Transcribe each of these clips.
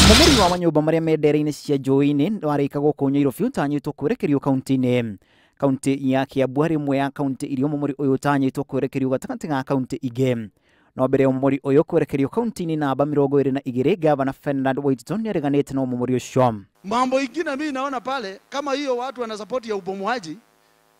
Mũmũri wa manyũmba marĩa me ndere-inĩ cia njũĩ-inĩ warĩka gũkũ Nyairobi ũtanyĩtwo kwerekerio kaunti-inĩ. Kaunti ya Kiambu harĩ ĩmwe ya kaunti iria mũmũri ũyũ ũtanyĩtwo kwerekerio gatagatĩ ga kaunti ingĩ. No mbere ya mũmũri ũyũ kwerekerio kaunti-inĩ namba 22, Gavana Ferdinand Waititu nĩareganĩte na mũmũri ũcio. Mambo ingine mimi naona pale kama hiyo watu wana support ya ubomoaji,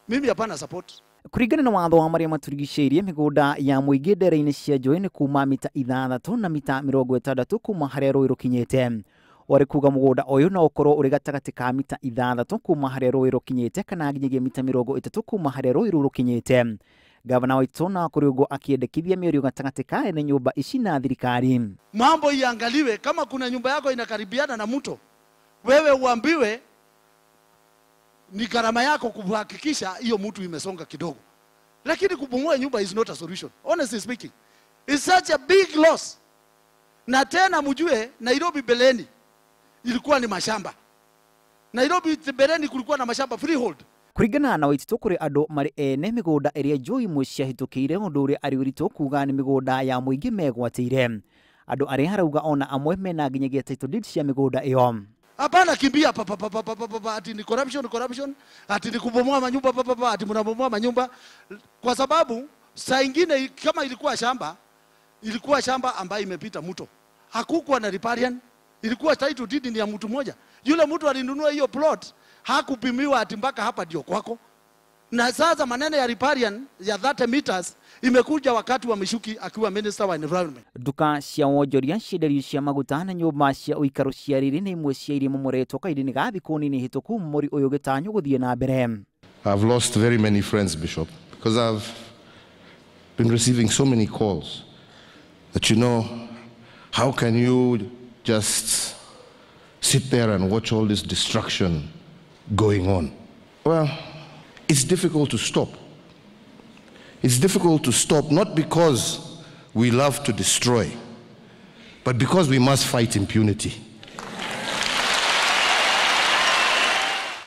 mimi hapana support. Kũringana na watho wa marĩa matũrigicĩirie, mĩgũnda ya mũingĩ ndere-inĩ cia njũĩ nĩ kuma mita 6 na mita 60 kuma harĩa rũĩ rũkinyĩte. Warĩ kuga mũgũnda ũyũ no ũkorwo ũrĩ gatagatĩ ka mita 6 kuma harĩa rũĩ rũkinyĩte kana nginyagia mita 30 kuma harĩa rũĩ rũu rũkinyĩte. Gavana Waititu na kũrĩ ũguo akĩendekithia mĩario gatagatĩ ka ene nyũmba ici na thirikari. Mambo iangaliwe, kama kuna nyumba yako inakaribiana na mto, wewe uambiwe ni gharama yako kuhakikisha hiyo mtu imesonga kidogo. Lakini kubomoa nyumba is not a solution. Honestly speaking, it's such a big loss. Na tena mjue Nairobi beleni ilikuwa ni mashamba. Nairobi beleni kulikuwa na mashamba freehold. Kũringana na Waititu kũrĩ andũ marĩ ene mĩgũnda ĩrĩa njũĩ imwe ciahĩtũkĩire, ũndũ ũrĩa arĩ ũritũ kuga nĩ mĩgũnda ya mũingĩ megwatĩire. Andũ arĩa arauga ona amwe mena nginyagia title deed cia mĩgũnda ĩyo. Hapana kimbia pa pa pa pa pa pa pa, ati ni corruption corruption, ati ni kubomoa manyumba pa pa pa, ati mnabomoa manyumba. Kwa sababu saa ingine kama ilikuwa shamba, ilikuwa shamba ambayo imepita mto. Hakukuwa na riparian, ilikuwa title deed ni ya mtu mmoja. Yule mtu alinunua hiyo plot hakupimiwa ati mpaka hapa ndio kwako. Na sasa maneno ya riparian ya 30 meters imekuja wakati wa Michuki akiwa minister wa environment. Nduka cia wonjoria, cienderio cia maguta na nyũmba cia ũikaro cia rĩrĩ nĩ imwe cia iria imomoretwo kahinda-inĩ ga thikũ nini hĩtũku mũmũri ũyũ ũgĩtanywo gũthiĩ na mbere. I've lost very many friends, Bishop, because I've been receiving so many calls that, you know, how can you just sit there and watch all this destruction going on? Well, it's difficult to stop. It's difficult to stop not because we love to destroy, but because we must fight impunity.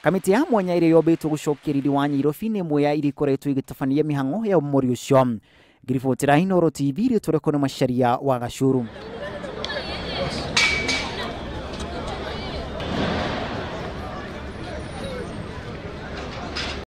Kamĩtĩ ya mwanya ĩrĩa yombĩtwo gũcokia riri wa Nyairobi nĩ ĩmwe ya iria ikoretwo ĩgĩtabania mĩhang'o ya ũmomori ũcio. Ngiribotera Inooro TV, rĩtwa rĩakwa nĩ Macharia wa Gacuru.